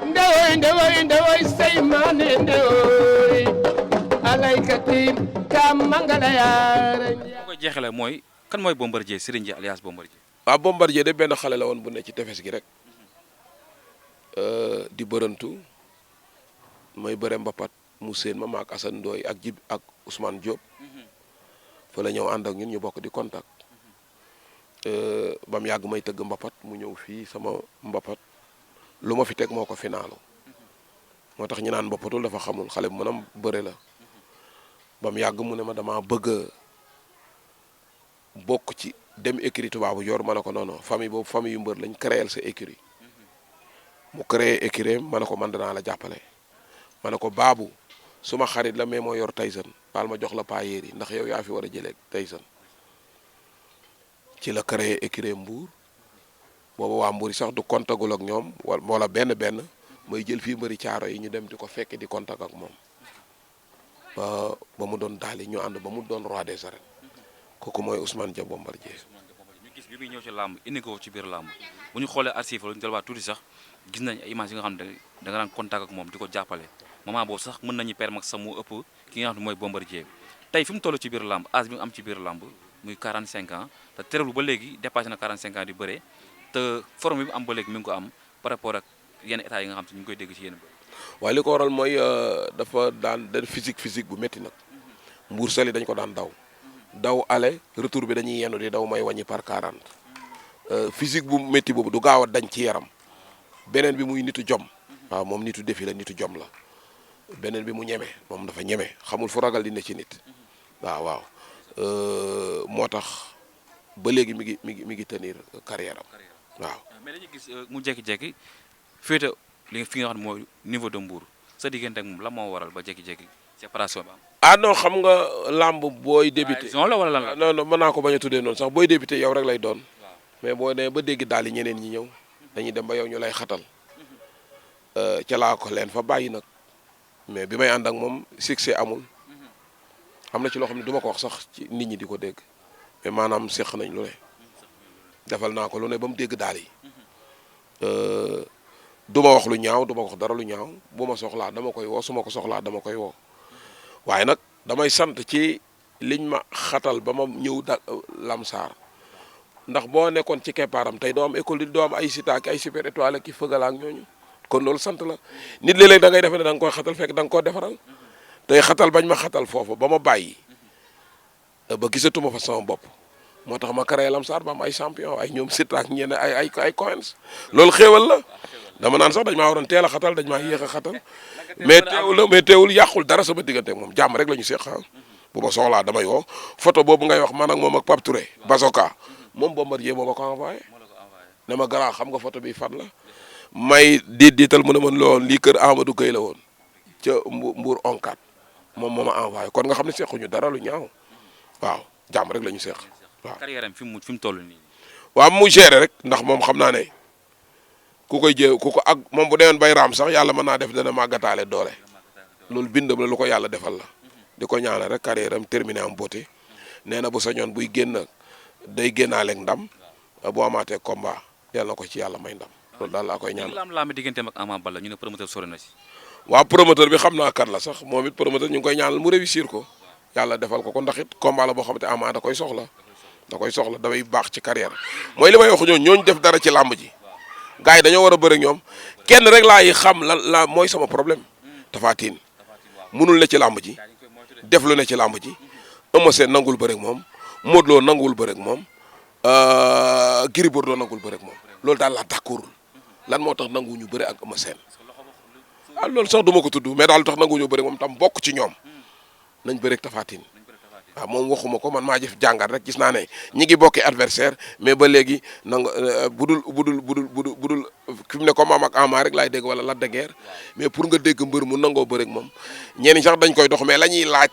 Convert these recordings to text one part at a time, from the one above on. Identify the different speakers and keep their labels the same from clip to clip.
Speaker 1: ndewoy seymane ndewoy alaykati kam mangala yaara
Speaker 2: boo koy jeexale mooy kan mooy Bombardier Serigne Dia alias Bombardier.
Speaker 3: waaw Bombardier de benn xale la woon bu ne ci tefes gi rek di bërëntu may bëre mbapat mu seen ma maak Assane Ndoye ak Jib ak Ousmane Diop fa la ñëw ànd ak ñun ñu bokk di contact ba mu yàgg may tëgg mbapat mu ñëw fii sama mbapat lu ma fi teg moo ko finaalu moo tax ñu naan mbappatul dafa xamul xale bu mën a bëre la ba mu yàgg mu ne ma dama bëgg bokk ci dem écurie tubaabu yor ma ne ko non non famille boobu famille yu mbër lañ créer sa écurie mu créé écurie ma ne ko man danaa la jàppale ma ne ko baabu suma xarit la mais moo yor Tyson baal ma jox la payeer yi ndax yow yaa fi war a jëlee Tyson ci la créé écurie Mbour boobu waa Mbour yi sax du contagul ak ñoom wala benn may jël fii mbëri caaro yi ñu dem di ko fekke di contact ak moom ba mu doon daali ñu ànd ba mu doon roi des arènes kooku mooy Ousmane Dia Bombardier.
Speaker 2: ñu gis bi muy ñëw ci làmb indi ko ci biir làmb bu ñu xoolee archive la ñu delluwaat tuuti sax gis nañ ay images yi nga xam ne da nga daan contact ak moom di ko jàppale moment boobu sax mën nañu permettre sax mu ëpp ki nga xam ne mooy Bombardier bi tey fi mu toll ci biir làmb âge bi mu am ci biir làmb muy 45 ans te terewul ba léegi dépassé na 45 ans di bëre te forme bi mu am ba léegi mi ngi ko am par rapport ak yenn état yi nga xam te ñu ngi koy dégg ci yenn bëri.
Speaker 3: waaye li ko waral mooy dafa daan physique bu métti nag Mbour sali dañ ko daan daw aller retour bi dañuy yenn di daw may wàññi par 40 physique bu métti boobu du gaaw a dañ ci yaram beneen bi muy nitu jom waaw moom nitu défi la nitu jom la beneen bi mu ñeme moom dafa ñeme xamul fu ragal di ne ci nit waaw moo tax ba léegi mi ngi tenir carrière am waaw.
Speaker 2: mais dañuy gis mu jékki-jékki féete li fi nga xam ne mooy niveau de Mbour sa diggante ak moom la moo waral ba jékki-jékki séparation bi am.
Speaker 3: ah non xam nga làmb booy débuté
Speaker 2: la wala lan la.
Speaker 3: non mën naa ko bañ a tuddee noonu sax booy débuté yow rek lay doon mais boo nee ba dégg daal yi ñeneen ñi ñëw dañuy dem ba yow ñu lay xatal ca laa ko leen fa bàyyi nag mais bi may ànd ak moom succès amul am na ci loo xam ne du ma ko wax sax ci nit ñi di ko dégg mais maanaam séq nañ lu ne defal naa ko lu ne ba mu dégg daal yi du ma wax lu ñaaw du ma wax dara lu ñaaw bu ma soxlaa dama koy woo su ma ko soxlaa dama koy woo waaye nag damay sant ci liñ ma xatal ba ma ñëw lamsaar ndax boo nekkoon ci keppaaram tey doo am école di doo am ay sita ak ay super étoile ki fëgala ak ñooñu kon loolu sant la nit léeg-léeg da ngay defe ne da nga koy xatal fekk da nga koo defaral tey xatal bañ ma xatal foofu ba ma bàyyi ba gisatuma fa sama bopp moo tax ma créé lamsaar ba am ay champion ay ñoom sita ak ñeneen ay coins loolu xéewal la dama naan sax dañ maa waroon teel a xatal dañ maa yéex a xatal mais teewul yàqul dara sama diggante ak moom jàmm rek la ñu seq bu ma soxlaa damay woo photo boobu ngay wax man ak moom ak Pape Touré Basoka moom Bombardier moo ma ko envoyé ne ma grand xam nga photo bi fan la may diital mu ne man loolu lii kër Amadou Gueye la woon ca Mbour onkat moom moo ma envoyé kon nga xam ne sequñu dara lu ñaaw waaw jàmm rek la ñu seq waaw.
Speaker 2: carrière am fi mu toll nii.
Speaker 3: waaw mu géré rek ndax moom xam naa ne ku koy jë ku ko ak moom bu demoon bay raam sax yàlla mën naa def dana màggataale doole loolu bindam la lu ko yàlla defal la di ko ñaanal rek carrière am terminé am beauté nee na bu sañoon buy génn day génnaaleeg ndam bu amaatee combat yàlla na ko ci yàlla may ndam loolu daal laa koy ñaanal.
Speaker 2: laam digganteem ak Ama Baldé ñu ne promoteur sori na si.
Speaker 3: waaw promoteur bi xam naa kan la sax moom it promoteur ñu ngi koy ñaanal mu réussir ko yàlla defal ko ndax it combat la boo xamante Ama da koy soxla damay baax ci carrière mooy li may wax ñooñu def dara ci làmb ji gars yi dañoo war a bëri ñoom kenn rek laay xam lan la mooy sama problème Tapha Tine munul ne ci làmb ji def lu ne ci làmb ji Eumeu Sène nangul bëri ak moom Modou Lo nanguwul bëri ak moom Gris Bordeaux nangul bëri ak moom loolu daal laa d'accordul lan moo tax nanguwuñu bëri ak Eumeu Sène loolu sax du ma ko tudd mais daal tax nanguwuñu bëri moom tam bokk ci ñoom nañ bëri ak Tapha Tine waaw moom waxuma ko man maa jëf jàngat rek gis naa ne ñi ngi bokki adversaire mais ba léegi nanga budul fi mu ne comme am ak Ama rek laay dégg wala Lac de Guiers mais pour nga dégg mbër mu nangoo bëri ak moom ñenn sax dañ koy dox mais la ñuy laaj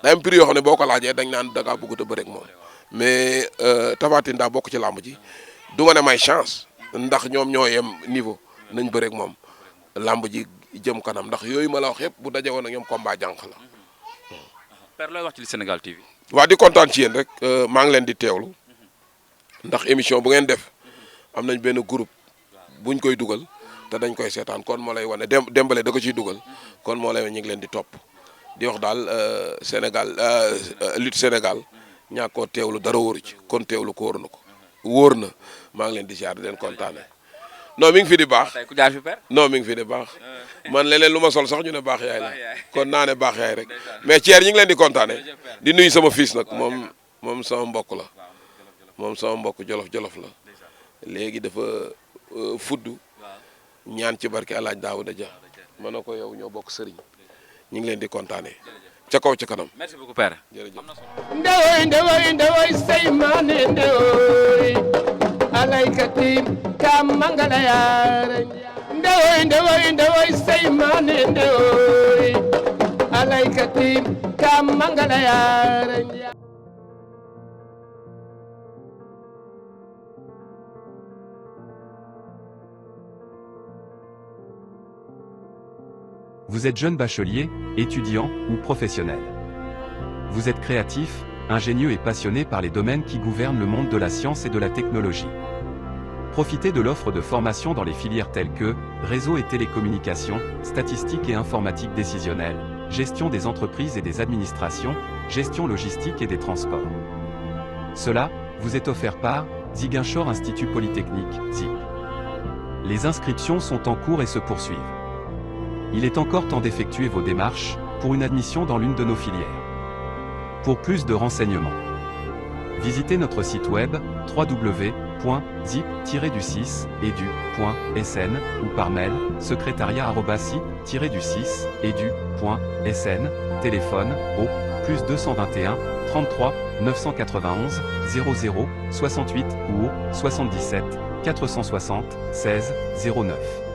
Speaker 3: day am prix yoo xam ne boo ko laajee dañ naan da ngaa bëgg a bëri ak moom mais Tapha Tine daa bokk ci làmb ji du ma ne may chance ndax ñoom ñoo yem niveau nañ bëri ak moom làmb ji jëm kanam ndax yooyu ma la wax yëpp bu daje woon ak ñoom combat jànq la.
Speaker 2: Père looy wax ci Sénégal TV.
Speaker 3: waa di kontaan ci yéen rek maa ngi leen di teewlu ndax émission bu ngeen def am nañ benn groupe buñ koy dugal te dañ koy seetaan kon moo lay wane Dembélé da ko ciy dugal kon moo lay wane ñu ngi leen di topp di wax daal Sénégal lutte Sénégal ñàkk koo teewlu dara wóoru ci kon teewlu ko wóor na maa ngi leen di ziar di leen kontaane non mi ngi fi di baax non mi ngi fi di baax man leneen lu ma sol sax ñu ne baax yaay la kon naa ne baax yaay rek mais Thierre ñu ngi leen di kontaane di nuyu sama fils nag moom sama mbokk la moom sama mbokk jolof la léegi dafa fudd ñaan ci barke El Hadj Daouda Dia ma ne ko yow ñoo bokk sëriñ ñu ngi leen di kontaane ca kaw ca kanam.
Speaker 2: merci beaucoup père.
Speaker 3: jërëjëf.
Speaker 1: ndewoy say maane ndewoy alaykati ka mangala yaara ndewoy say maane ndewoy alaykati ka mangala yaara.
Speaker 4: Vous êtes jeune bachelier, étudiant ou professionnel. Vous êtes créatif, ingénieux et passionné par les domaines qui gouvernent le monde de la science et de la technologie. Profitez de l'offre de formation dans les filières telles que réseau et télécommunications, statistiques et informatique décisionnelle, gestion des entreprises et des administrations, gestion logistique et des transports. Cela vous est offert par Ziguinchor Institut Polytechnique, ZIP. Les inscriptions sont en cours et se poursuivent. Il est encore temps d'effectuer vos démarches pour une admission dans l'une de nos filières. Pour plus de renseignements, visitez notre site web www.zip-du6edu.sn ou par mail secrétariat@zip-du6edu.sn, téléphone au +221 33 991 00 68 ou au 77 460 16 09.